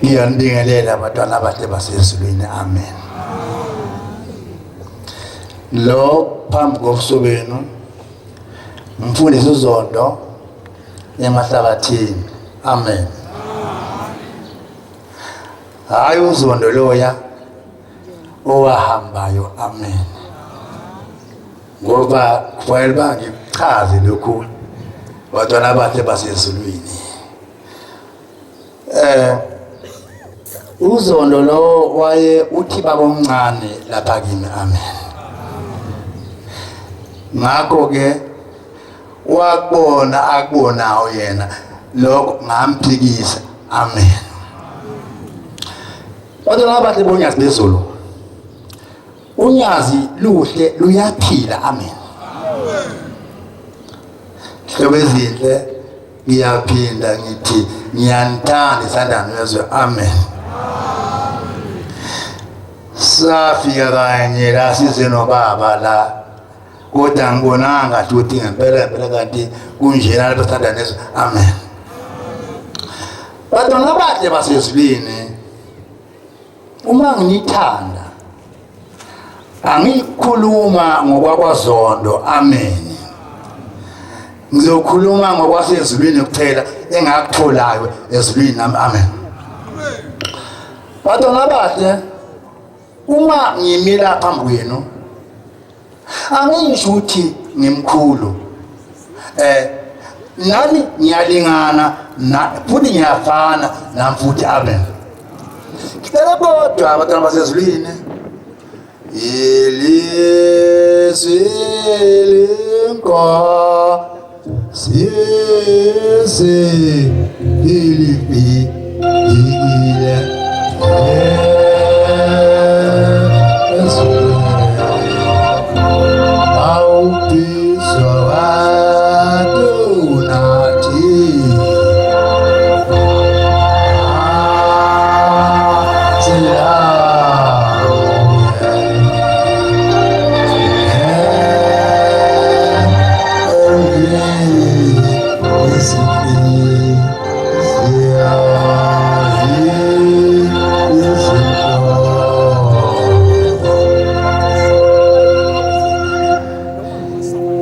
Ngiyanibingelela abantwana abahle basezulwini, amen. Lo phambi kobuso benu mfundisi uZondo emahlabathini, amen. Hayi uZondo loya owahambayo, amen. Ngoba kufanele uba ngikuchaze lokhu bantwana abahle basezulwini. Uzondo lo waye uthi babomncane lapha kimi, amen. Ngakho ke wakubona akubonayo yena lokho ngamphikisa, amen. Bantwana abahle bonyazi bezulu, unyazi luhle luyaphila, amen. Hlobo ezinhle, ngiyaphinda ngithi ngiyanithanda isandane wezwe, amen. Safika kanye la size nobaba la, kodwa ngibonanga kahle ukuthi ngempela ngempela kanti kunjena lapha sithandane ezwe, amen. Bantwana abahle basezulwini, uma nginithanda angikhuluma ngokwakwaZondo, amen. Ngizokhuluma ngokwasezulwini kuphela engakutholayo ezulwini nami, amen. Bantwana abahle, uma ngimila phambi kwenu angisho ukuthi ngimkhulu, nami ngiyalingana na futhi ngiyafana nami futhi, amen. Ngicela kodwa abantwana basezulwini, ilizwi lenkosi ilifikile awubizwa wadunathi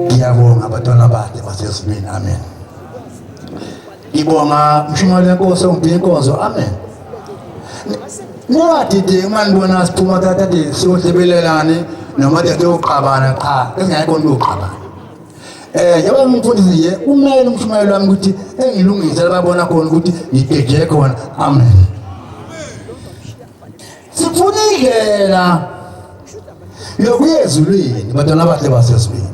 Ngiyabonga abantwana bakhe basezulwini, amen. Ngibonga mshumayeli wenkosi ongiphe inkonzo, amen. Ningadideki uma nibona siphuma thatha siyohlebelelani noma thathe uqabana, cha, esingayiboni uqabana. Njengoba ngimfundisi nje kumele umshumayeli wami ukuthi engilungise lababona khona ukuthi ngigeje khona, amen. Sifuna indlela yokuya ezulwini, bantwana abahle basezulwini.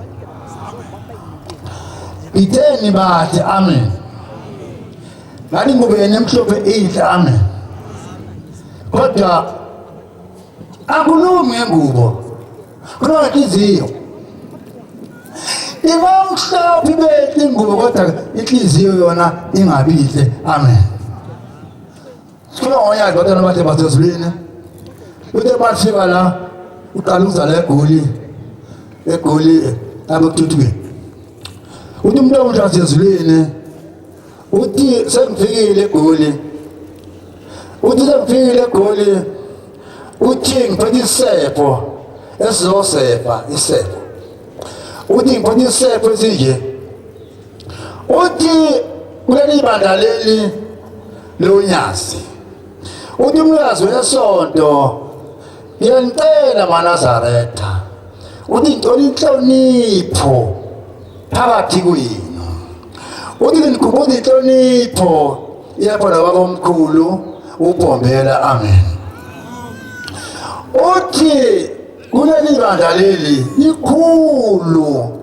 Itheni bathi amen. Ngathi ingubo yena emhlophe inhle, amen. Kodwa akulungi ngengubo, kunenhliziyo. Ibamhlophe ibehle ingubo kodwa inhliziyo yona ingabi inhle, amen. Sikhuluma ngonyazi bantwana abahle basezulwini. Uthe bafika la uqala ukuzala eGoli, eGoli abekuthuthukeni. Uthi umuntu omusha wasezulwini uthi sengifikile eGoli, uthi sengifikile eGoli, uthi ngiphethe isepho esizosefa isepho, uthi ngiphethe isepho esinje, uthi kuleli bandla leli lonyazi, uthi umnikazi wesonto ngiyanicela maNazaretha, uthi ngicela inhlonipho phakathi kwenu, uthi nginikhumbuza inhlonipho yepho nobaba omkhulu uBhombela, amen. Uthi kuleli bandla leli likhulu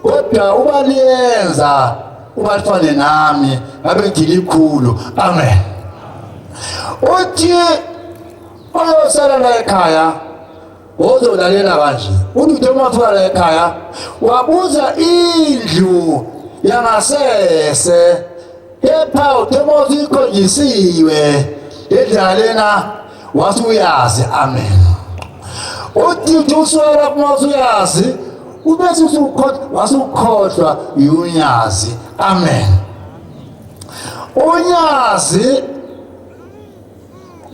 kodwa uba liyenza uba lifane nami ngabe ngithi likhulu, amen. Uthi oyosala la ekhaya ozolalela kanje, uthi uthe uma ufika la ekhaya wabuza indlu yangasese, kepha uthe uma usuyikhonjisiwe lendlela lena wasuyazi, amen. Uthi uthi usuka lapho uma usuyazi ubese usukhohlwa, wasukhohlwa yunyazi, amen. Unyazi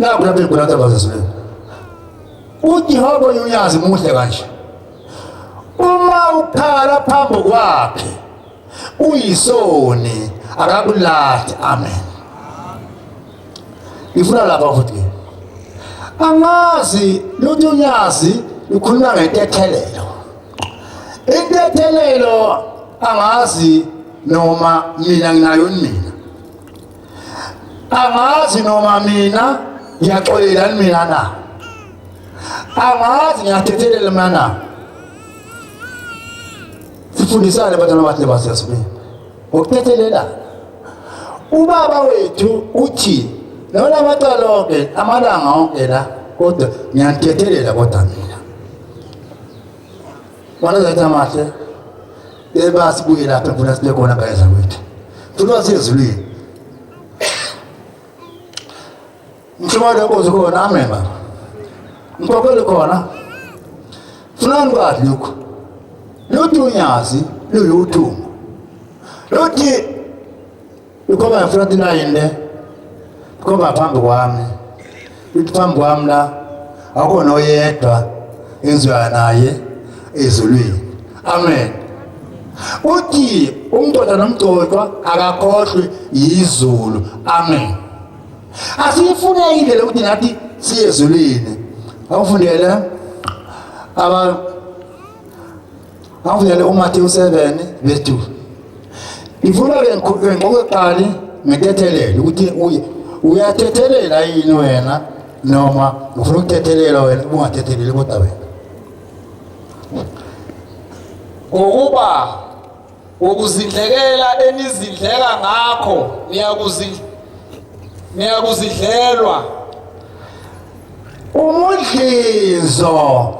Nakho lapho engikhona abazizweni. UJehova uyazi muhle kanje. Uma ukhala phambi kwakhe uyisoni akakulahli. Amen. Ngifuna lapha futhi. Angazi lutho unyazi lukhuluma ngentethelelo. Intethelelo angazi noma mina nginayo mina. Angazi noma mina ngiyaxolela mina na. Angazi ngiyathethelela mina na. Sifundisane bantwana abahle basezulwini ngokuthethelela. Ubaba wethu uthi nona amacala onke amalanga onke la kodwa ngiyanithethelela kodwa mina. Mwana amahle eba sibuye lapha ngifuna sibe khona ngayeza kwethu. Funa sezulwini. Mshumayeli wenkosi khona amen baba. Mkhokheli khona. Funani kwazi lokhu. Luthi unyazi luyuthungo. Luthi lukhomba ngefront line le. Lukhomba phambi kwami. Luthi phambi kwami la akukho noyedwa enziwa naye ezulwini. Amen. Uthi umntwana nomgcotshwa akakhohlwe yizulu. Amen. Asiyifune indlela ukuthi nathi siye ezulwini. Awufundele aba awufundele uMathewu 7 verse 2. Ngifuna ke ngokuqali ngitethelele ukuthi uyathethelela yini wena noma ufuna ukuthethelela wena ungathetheleli kodwa wena. Ngokuba Ukuzindlekela enizindleka ngakho niyakuzidlelwa. Umudlizo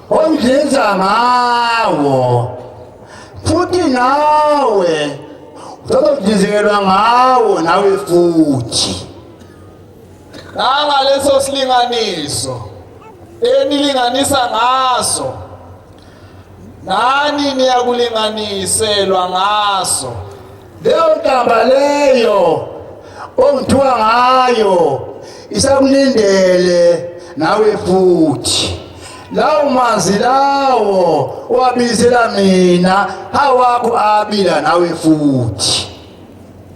ondliza ngawo futhi nawe uzodlizelwa ngawo nawe futhi. Nangaleso silinganiso enilinganisa ngaso nani niyakulinganiselwa ngaso. Leyo ntamba leyo ongithuka ngayo isakulindele nawe futhi. Lawo manzi lawo owabilisela mina awakho abila nawe futhi.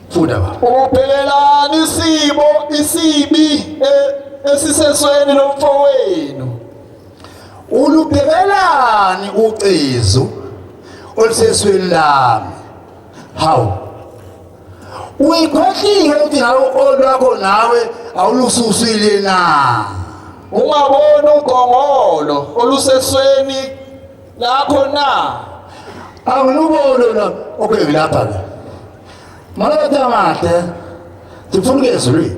Funda baba. Ubhekelani isibo isibi esisesweni lomfowenu. Ulubhekelani ucezu olusesweni lami? Hawu. Uyikhohliwe ukuthi nawe olwakho nawe awulususile na? Ungaboni ugongolo olusesweni lakho na? Angiluboni lona okay lapha ke. Malabatha amahle sifuna ukuya ezulwini.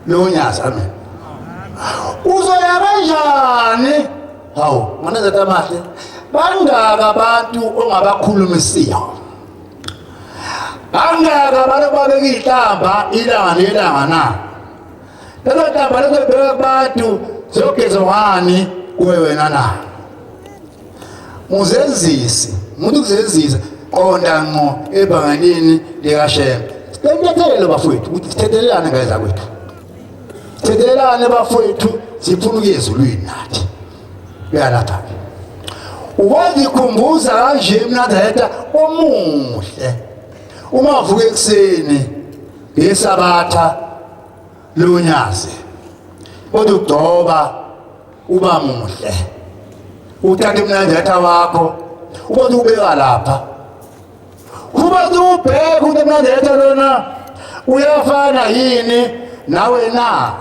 Lonyazi amen. Uzoya kanjani? Hawu, manazatha amahle. Bangaka abantu ongabakhulumisiyo. Bangaka abantu babeka ihlamba ilanga nelanga na. Lelo hlamba lezobheka kubantu ziyogezwa ngani kuwe wena na? Muzenzisi, umuntu kuzenzisa qonda ngqo ebhanganini likaShembe. Sithethelele bafowethu ukuthi sithethelelane ngeza kwethu. Sithethelelane bafowethu sifuna ukuya ezulwini nathi. Uyalapha. Uwazikhumbuza kanje mNazaretha omuhle. Uma uvuka ekuseni ngesabatha lonyazi. Kodwa ugcoba uba muhle uthathe umnandatha wakho ubona ubeka lapha kuba ubheke ukuthi umnandatha lona uyafana yini nawe na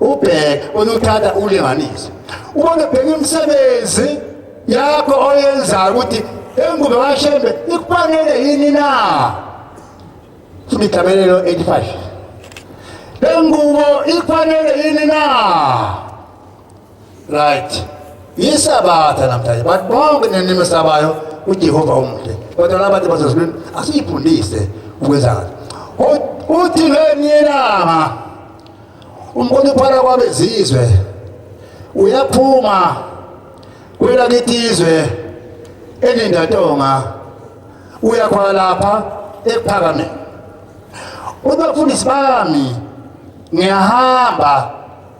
ubheke oluthatha ulinganise ubone bheka imisebenzi yakho oyenzayo ukuthi engubo kaShembe ikufanele yini na. Funda ihlabelelo 85. Le ngubo ikufanele yini na? Right. Yisabatha namhlanje. But bonke nini esabayo uJehova umuhle. Kodwa labantu basezulwini asiyifundise ukwenza kahle. Uthi ngelinye ilanga umkhonto uphara kwabezizwe uyaphuma kwelakithi izwe elindatonga uyakhona lapha ekuphakameni. Ubafundisi bami Ngiyahamba,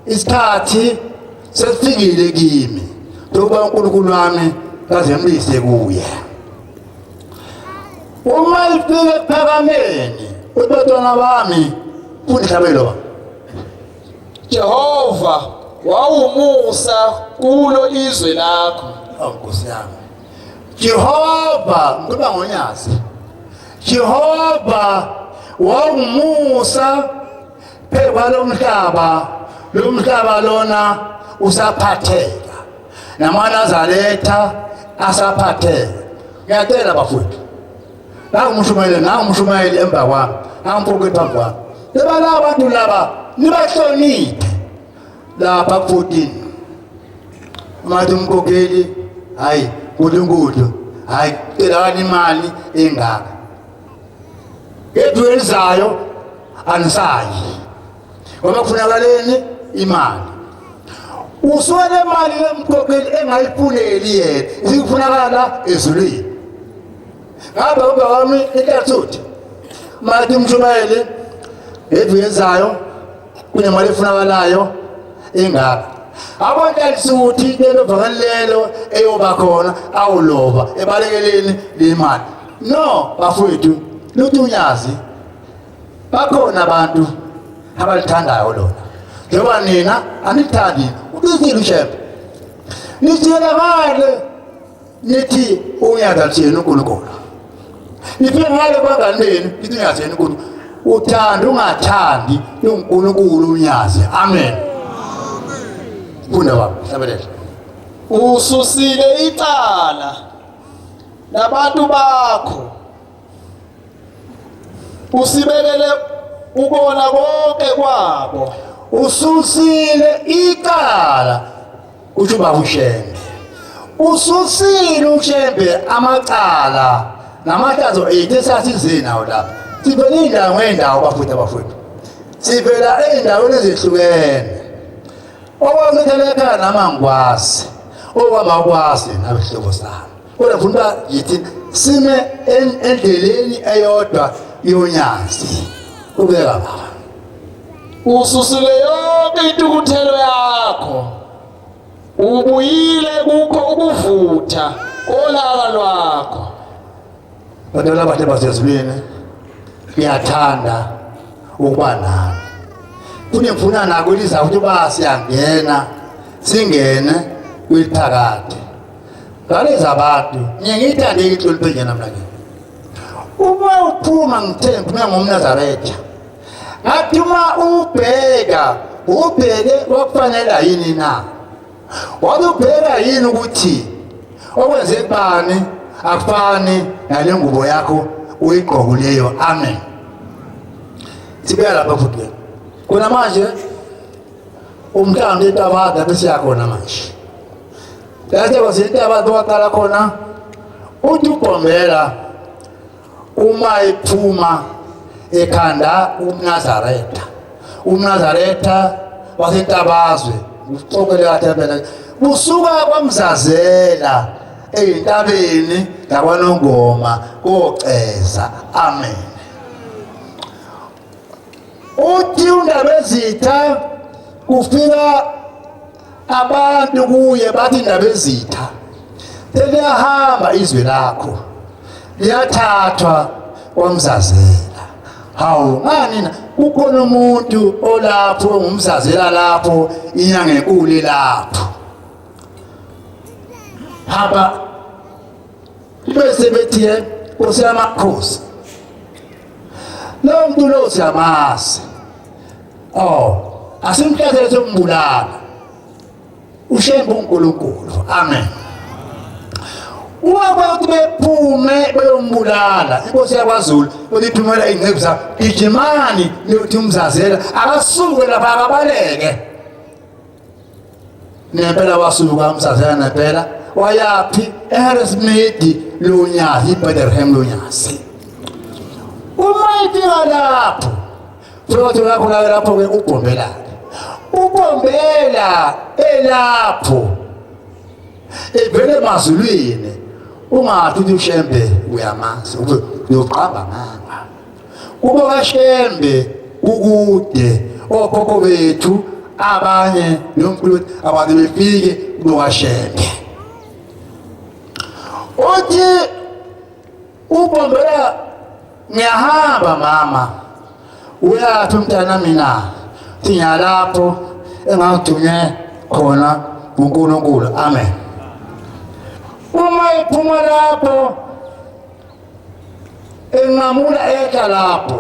isikhathi sesifikile kimi sokuba uNkulunkulu wami kazemlise kuye. Uma ifika ekuphakameni, uthi bantwana bami, funda ihlabelo ba. Jehova, wawumusa kulo izwe lakho. Oh Nkosi yami. Jehova, ngikhuluma ngonyazi. Jehova wawumusa phezu kwalomhlaba, lo mhlaba lona usaphatheka. NamaNazaretha asaphatheka. Ngiyacela bafowethu. Nangu umshumayeli, nangu umshumayeli emva kwami, nangu umfowethu phambi kwami. Laba abantu laba nibahloniphe. Lapha ku-14 umathi umkhokheli, hayi uNkulunkulu, hayi celani imali engaka. Ngethu elizayo anisayi ngoba kufunakaleni imali. Usuke le mali lomkhokheli engayifuneli yena, isikufunakala ezulwini. Ngabe ubaba wami intathuthi mathi umshumayeli ngethu yenzayo kunemali efunakalayo ingaka. Abantu lelo vangeli lelo eyoba khona awuloba ebalekeleni le mali. No bafowethu, luthi unyazi bakhona abantu abalithandayo lona, njengoba nina anithandi. Ubizile uShembe, nitshela ngale nithi unyazi athini uNkulunkulu, nifike ngale kwangani benu nithi unyazi yena uNkulunkulu. Uthanda ungathandi uNkulunkulu unyazi. Amen. Funda baba, hlabelela. Ususile icala labantu bakho, usibekele ukona konke kwabo. Ususile icala, kusho ubaba uShembe. Ususile uShembe amacala namahlazo ethu esasize nawo lapha. Sivela iy'ndawo ngey'ndawo bafowethu, abafowethu sivela ey'ndaweni ezehlukene. Okwamethela ekhaya nami angikwazi, okwami awukwazi nawe sihlobo sami, kodwa ngifuna uba yithi sime endleleni eyodwa yonyazi. Ubeka baba. Ususile yonke intukuthelo yakho, ubuyile kukho ukuvutha kolaka lwakho. Bantwana abahle basezulwini, ngiyathanda ukuba nani, futhi ngifuna nako elizayo ukuthi uba siyangena singene kweliphakade. Ngalezi abantu ngiye ngiyithande inhlonipho njena mina ke. Uma uphuma ngithe ngiphuma ngomNazaretha, ngathi uma ubheka ubheke wakufanela yini na? Wabe ubheka yini ukuthi okwenze kubani akufani nale ngubo yakho uyigqoke leyo? Amen. Sibuya lapha futhi khona manje, umhlanga intabada bese yakhona manje Yathi kwasintaba waqala khona uthi uBhombela uma ephuma ekhanda umNazaretha, umNazaretha wasentabazwe uxokele kahle phela, kusuka kwamzazela eyintabeni ngakwaNongoma koceza. Amen. Uthi uNdabezitha kufika abantu kuye bathi, Ndabezitha, seliyahamba izwe lakho, liyathathwa kwamzazela. Hawu, ngani na? Kukhona umuntu olapho ongumzazela lapho, inyanga enkulu lapho hamba, bese bethi Nkosi yamakhosi, lo muntu lo siyamazi, oh asimhlasele sombulala. uShembe uNkulunkulu. Amen. Uma ukuthi bephume beyombulala, inkosi yakwaZulu belithumela ingcebu zabo, gijimani niyothi umzazela akasuke lapha, akabaleke. Nempela wasuka umzazela, nempela wayaphi? eHarrismith lonyazi, iBethlehem lonyazi. Uma ifika lapho futhi lapho lapho-ke uBhombela, uBhombela elapho evele emazulwini, ungathi uthi uShembe uyamazi, uyoqamba nganga. Kubo kaShembe kukude. Okhokho bethu abanye nomkhulu abaze befike kulokaShembe. Uthi uBombela ngiyahamba mama uyaphi mntana mina ngiyalapho engangithunywe khona nguNkulunkulu amen uma iphuma lapho enqamula ehla lapho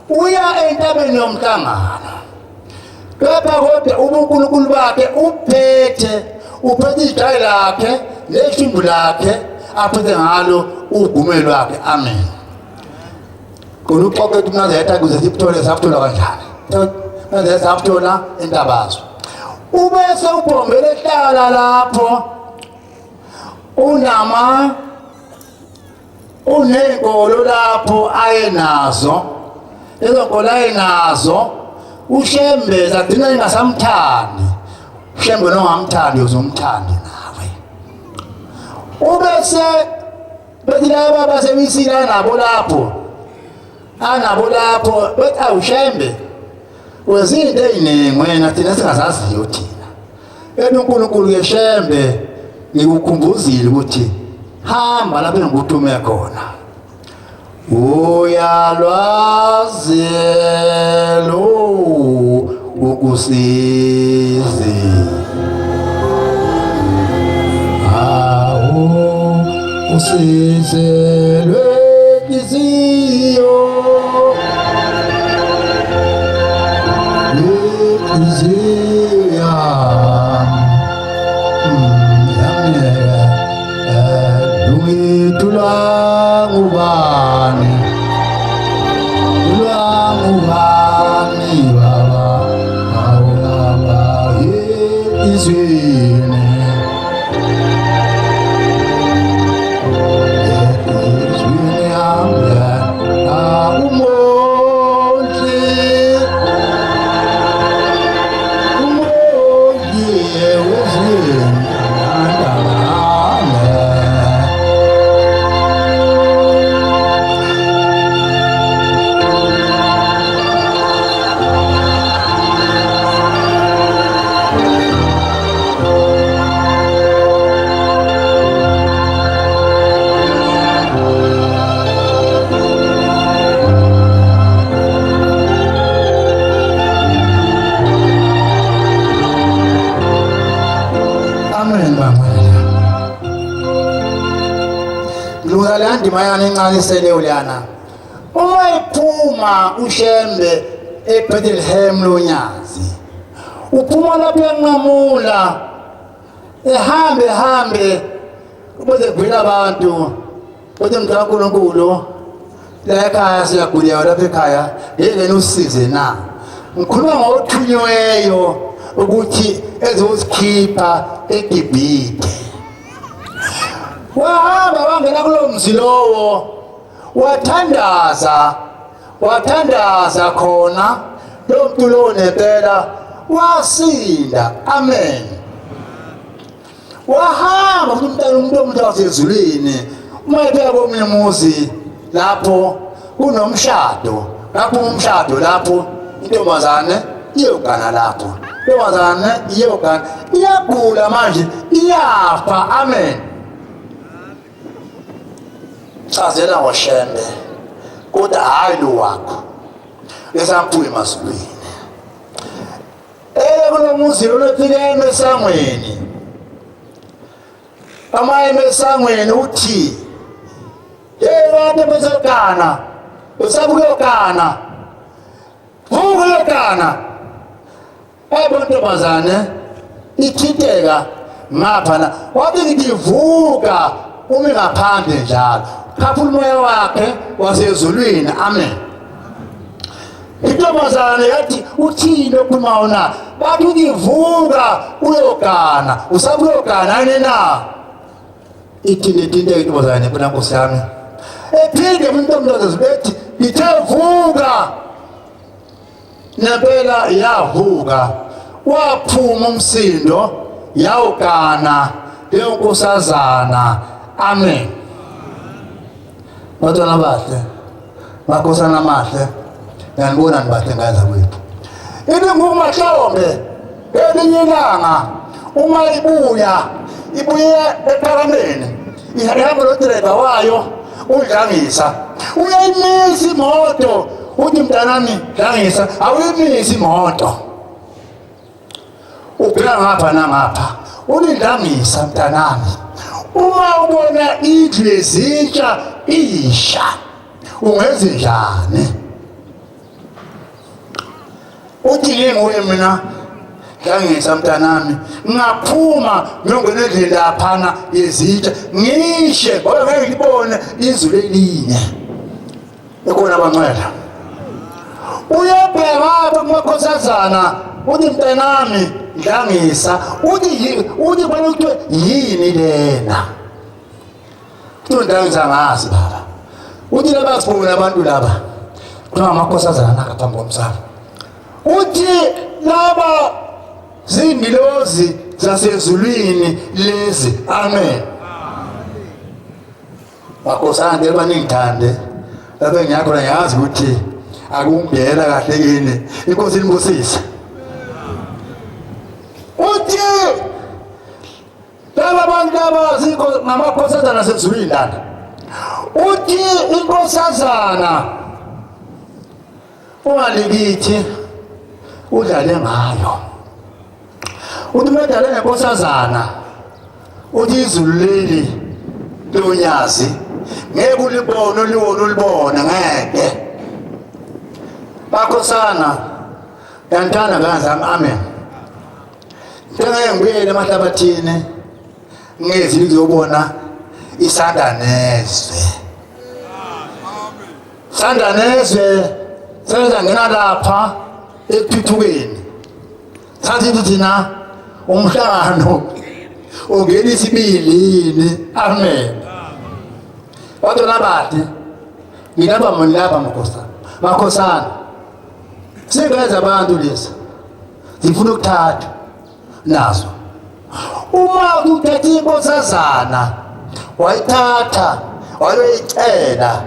uya entabeni yomhlangano kepha kodwa ubunkulunkulu bakhe uphethe uphethe ijayi lakhe neshumbu lakhe aphethe ngalo ugume lwakhe amen Kona uxoxe ukuthi uMnazaretha kuze sikuthole sakuthola kanjani. Mnazaretha sakuthola entabazwe. Ubese ubhombele ehlala lapho unama unenkolo lapho ayenazo lezo nkolo ayenazo uShembe zagcina engasamthandi uShembe nongamthandi uzomthandi nawe ubese Bethi laba basemisile anabo lapho anabo lapho bethi awushembe wenza into eziningi wena thina singazaziyo thina ethi uNkulunkulu yeshembe ngikukhumbuzile ukuthi hamba lapho engikuthume khona uyalwazi lo ukusizi awu usizelwe inhliziyo inhliziyo yami yamyeka lungithulwa ngubani lwangubani baba awulaba izwini izwini yami awumondli umondli wezwini Amen bangwela. Ngilunga le ndima yana encane eseleyo leyana. Uma iphuma uShembe eBethlehem lonyazi. Uphuma lapho enqamula ehambe hambe ukuze kuvele abantu Kodwa mntaka kaNkulunkulu la ekhaya siyaguleka lapha ekhaya ngeke usize na ngikhuluma ngothunyiweyo ukuthi ezosikhipha eGibhithe wahamba wangena kulo mzi lowo wathandaza wathandaza khona lo muntu lowo nempela wasinda amen wahamba futhi umntana umuntu omuntu wasezulwini uma ebheka komunye umuzi lapho kunomshado lapho umshado lapho intombazane iyogana lapho intombazane iyogana iyagula manje iyafa amen chazela ngoshembe kodwa hhayi lo wakho esamphume emazulwini Eye kulo muzi lona efike emesangweni. Ama emesangweni uthi hey bantu bezogana usaba ukuyogana vuka uyogana ebo ntombazane ithinteka ngapha la wathi ngithi vuka umi ngaphandle njalo khaphula umoya wakhe wasezulwini amen Intombazane yathi uthini okhulumayo na? Bathi ukivuka uyogana, usabuyogana yini na? Ithini ithinte intombazane phela nkosi yami. Ephinde intombazane bethi ithe vuka. Nempela yavuka. Waphuma umsindo yawugana leyo nkosazana. Amen. Bantwana bahle, makhosana amahle, ngiyanibona nibahle ngane zakwethu. Ilingumahlombe elinye ilanga uma ibuya ibuye ephakameni ihamba nodirayva wayo udlangisa uyayimisa imoto uthi mntanami dlangisa awuyimisi imoto ubheka ngapha nangapha ulidlangisa mntanami uma ubona indlu yezintsha isha ungenze njani uthi nginguye mina ngangisa mntanami ngaphuma ngiyongena endlini laphana yezitsha ngishe ngoba ngeke ngibone izulu elinye ekhona abancwela uyabheka apha kumakhosazana uthi mntanami dlangisa uthi uthi bana kuthiwe yini lena kuthiwe ndangisa ngazi baba uthi laba sibona abantu laba kuthiwa amakhosazana naka phambi komsamo uthi laba zingilozi zasezulwini lezi amen Makhosana ngeke baningithande lapho engiyakhona ngiyazi ukuthi akungena kahle kini inkosi inibusise uthi laba bantu laba ngamakhosazana asezulwini lana uthi inkosazana ungalikithi udlale ngayo uthi uma edlale ngenkosazana uthi izulu leli lonyazi ngeke ulibone uliwone ulibone ngeke bakhosana ngiyangithanda ngane zami amen ngeke ngibuyele emahlabathini ngezi ngizobona isanda nezwe sanda nezwe sezangena lapha ekuthuthukeni sathi thina umhlangano ungena isibili amen kodwa labathi ngilapha ngilapha makhosana makhosana singeza abantu lezi zifuna ukuthatha nazo uma uthatha inkosazana wayithatha wayoyicela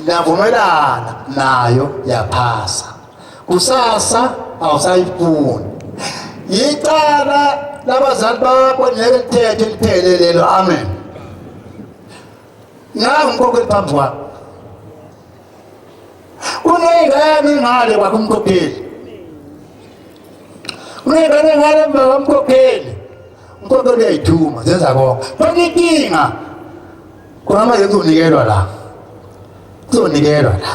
navumelana nayo yaphasa kusasa awusayifuni yicala labazali bakho ngeke lithethe liphele lelo amen nangu umkhokheli phambi kwakho kuney'ngane ngale kwakho umkhokheli kuney'ngane ngale emva kwamkhokheli umkhokheli uyayithuma zenza konke khona inkinga khona manje kuzonikelwa la kuzonikelwa la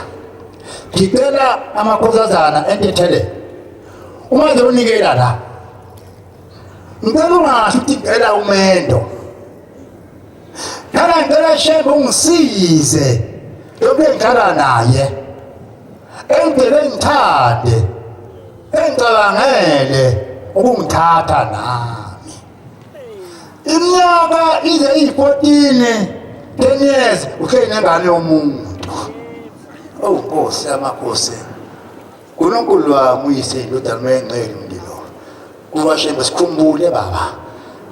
ngicela amakhosazana entethele uma ngizonikela la ngicela ungasho ukuthi ngicela umendo ngicela ngicela shembe ungisize lokhu engikhala naye engicele ngithande engicabangele ukungithatha nami iminyaka ize iyi-14 10 years uhleli nengane yomuntu oh nkosi yamakhosi uNkulunkulu wami uyise indodana mayengcele umlilo kuba shembe sikhumbule baba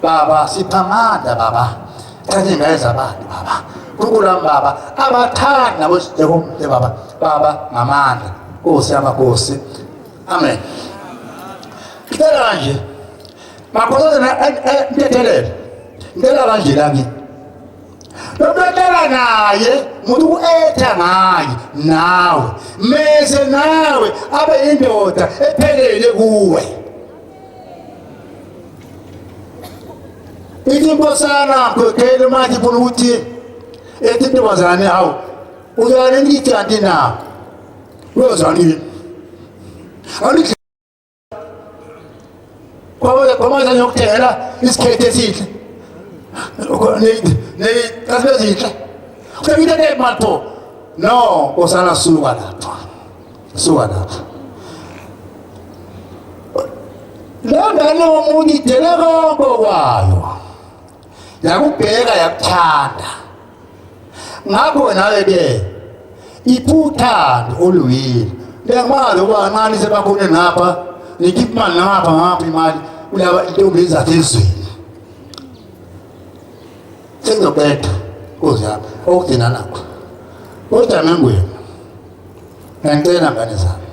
baba sipha amandla baba thatha ingane zabantu baba uNkulunkulu wami baba abathandi nabo njengomuhle baba baba ngamandla nkosi yamakhosi amen ngicela kanje makhosazana ntethelele ngicela kanje la kimi Lobetela naye umuntu uetha ngaye nawe mese nawe abe indoda ephelele kuwe ithi inkosana mkhokheli manje ifuna ukuthi ethi intombazane hawu uzwane ngithi kanti na uyozwana yini Kwamanje ngiyokuthengela isikhethe esihle. Ne ezinhle. Sengithethe imali pho. No, nkosana suka lapha. Suka lapha. Le ngane yomuntu idele konke kwayo. Yakubheka yakuthanda. Ngakho nawe ke iphuthando oluwile. Ngiyakwazi ukuba kancane sebakhona ngapha nikhipha imali ngapha ngapha imali kulaba intombi ezasezweni. Sengizoqeda nkosi yami okugcina nakho. Kodwa ngangwena. Ngiyacela ngane zami.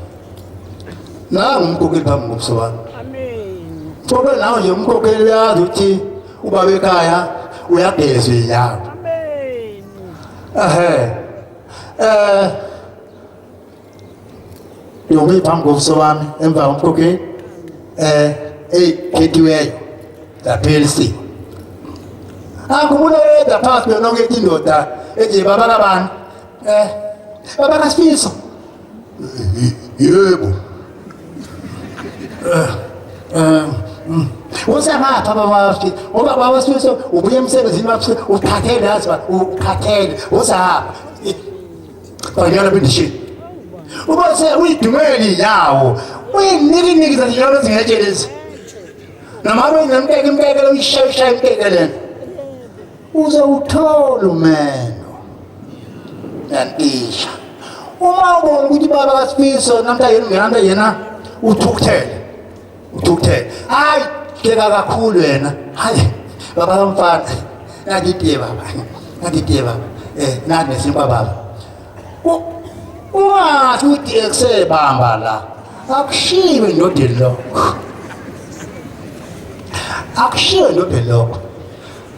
Nangu umkhokheli phambi kobuso bami. Amen. Ngoba nawe nje umkhokheli uyazi ukuthi ubaba ekhaya uyagezwa inyawo. Amen. Ehhe. Eh Yomi phambi kobuso bami emva komkhokheli eh eyikhethiweyo laphela isiko. Akubona yedwa phansi yonke indoda ethi baba kabani eh baba kaSifiso yebo eh eh usangapha baba ngoba baba Sifiso ubuye emsebenzini baba ukhathele yazi ba ukhathele usahamba banyana bendishini ubose uyidumeli yawo uyinikiniki zazinyawo ezingetshelezi noma unemkeke imkeke uyishayishaya imkeke lena uze uthole umendo yantisha uma ubona ukuthi baba kaSifiso namhla yena ungenamhla yena uthukuthele uthukuthele hayi hleka kakhulu yena hayi baba kamfana nathi itiye baba nathi itiye baba eh nathi nesinkwa baba ungathi uthi ekusebamba la akushiwe endodeni lokho akushiwe endodeni lokho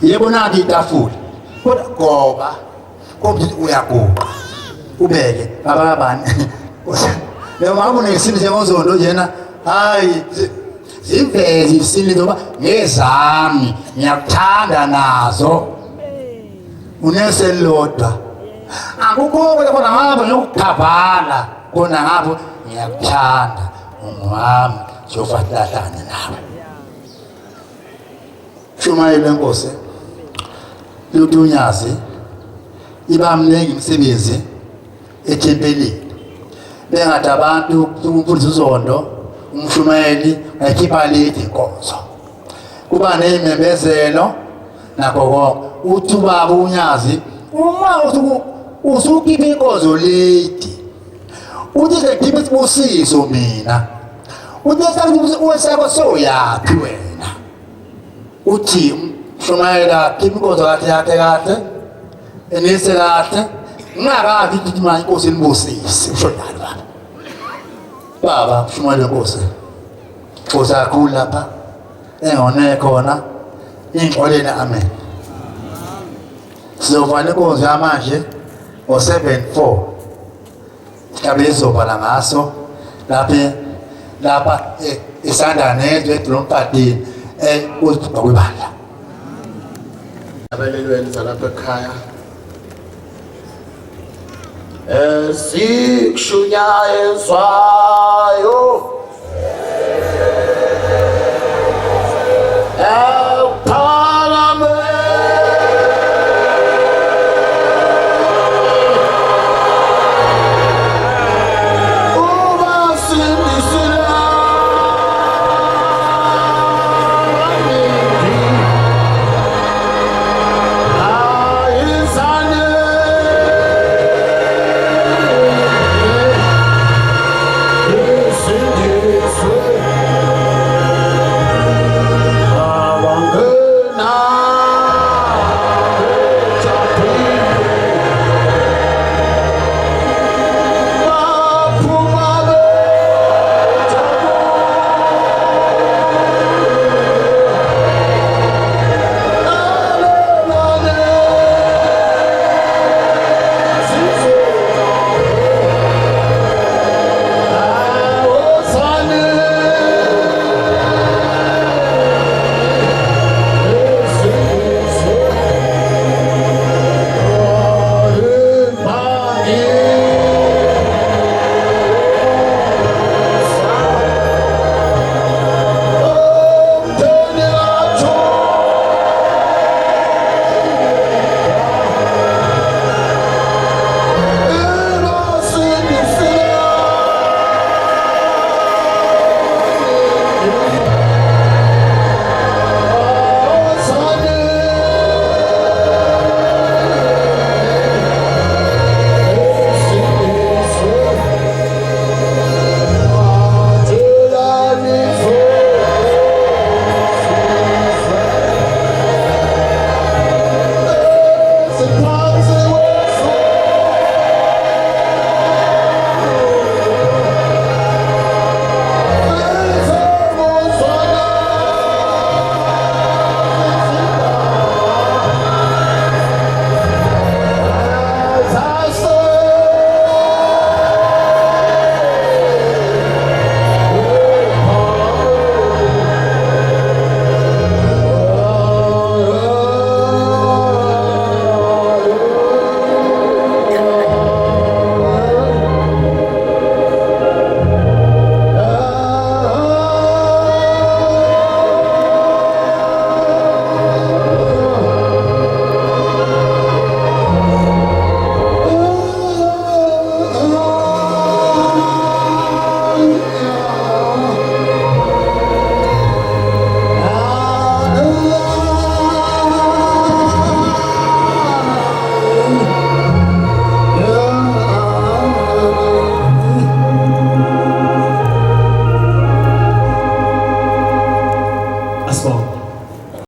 yebo nathi itafula kodwa goba kodwa uyaguqa ubeke baba kabani noma kunesimo njengozondo njena hayi ziveze isimo ngoba ngezami ngiyakuthanda nazo uneselodwa akukho khona ngapho ngiyokukhabhala kona ngapho ngiyakuthanda ungwami siyofa silahlane nawe Shumayelo lenkosi luthi unyazi iba mningi imisebenzi ethempelini bengathi abantu umfundisi uzondo umshumayeli wayikhipha late inkonzo kuba ney'memezelo nakho konke uthi ubaba unyazi uma usukhipha inkonzo late uthi sengikhipha isibusiso mina uthi esakho soyaphi wena uthi shumayela khipha inkonzo kahle kahle kahle enise kahle ngingakazi ukuthi manje inkosi inibusise usho njalo baba baba shumayela inkosi nkosi kakhulu lapha engone khona ingxoleni amen sizovala inkonzo yamanje ngo-74 Mhlawumbe izobhala ngaso lapha lapha eh, isanda nezwe edolobhadini eh uzibhubha kwibandla. Abelelweni zalapha ekhaya. Esikushunyayezwayo Ekuphakame Ubasindisile abaningi. Ayizane Asibonge.